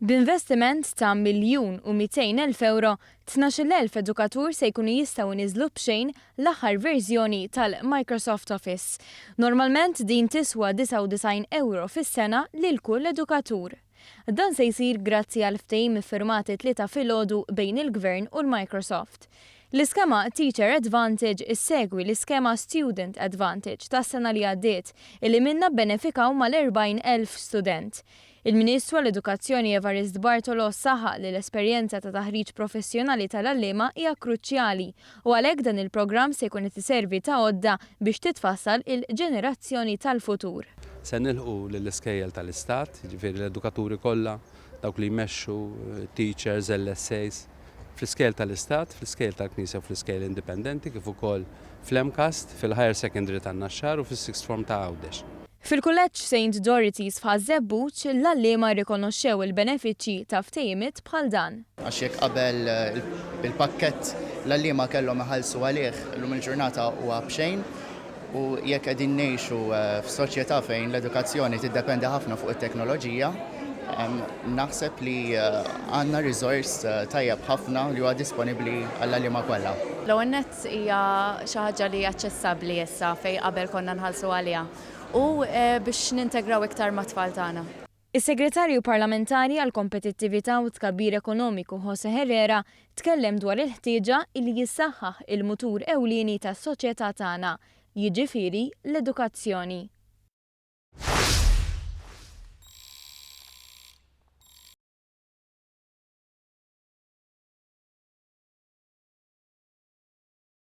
B'investiment ta' 1,200,000 ewro, 12,000 edukatur se jkunu jistgħu jniżżlu b'xejn l-aħħar verżjoni tal-Microsoft Office. Normalment din tiswa 99 ewro fis-sena lil kull edukatur. Dan se jsir grazzi għal ftehim iffirmat it-Tlieta filgħodu bejn il-Gvern u l-Microsoft. L-iskema Teacher Advantage issegwi l-iskema Student Advantage tas-sena li għaddiet, illi minnha bbenefikaw mal-40,000 student. Il-Ministru għall-Edukazzjoni Evarist Bartolo saħaq li l-esperjenza ta' taħriġ professjonali tal-għalliema hija kruċjali u għalhekk dan il-programm se jkun qed iservi ta' għodda biex titfassal il-ġenerazzjoni tal-futur. Se nilħqu lill-iskejjel tal-Istat, jiġifieri l-edukaturi kollha, dawk li jmexxu, teachers, LSAs, fl-iskejjel tal-Istat, fl-iskejjel tal-Knisja u fl-iskejjel indipendenti kif ukoll fl-MCAST, fil-Higher Secondary tan-Naxxar u fis-Sixth Form ta' Għawdex. Fil-Kulleġġ Saint Dorothy's f'Ħaż-Żebbuġ, l-għalliema rrikonoxxew il-benefiċċji ta' ftehimiet bħal dan. Għax jekk qabel il-pakkett l-għalliema kellhom iħallsu għalih, illum il-ġurnata huwa b'xejn. U jekk qegħdin ngħixu f'soċjetà fejn l-edukazzjoni tiddependi ħafna fuq it-teknoloġija, naħseb li għandna riżors tajjeb ħafna li huwa disponibbli għall-għalliema kollha. L-ewwel nett hija xi ħaġa li hija aċċessabbli issa fejn qabel konna nħallsu għaliha u biex nintegraw iktar mat-tfal tagħna. Is-Segretarju Parlamentari għall-Kompetittività u t-Tkabbir Ekonomiku Jose Herrera tkellem dwar il-ħtieġa illi jissaħħaħ il-mutur ewlieni tas-soċjetà tagħna, jiġifieri l-edukazzjoni.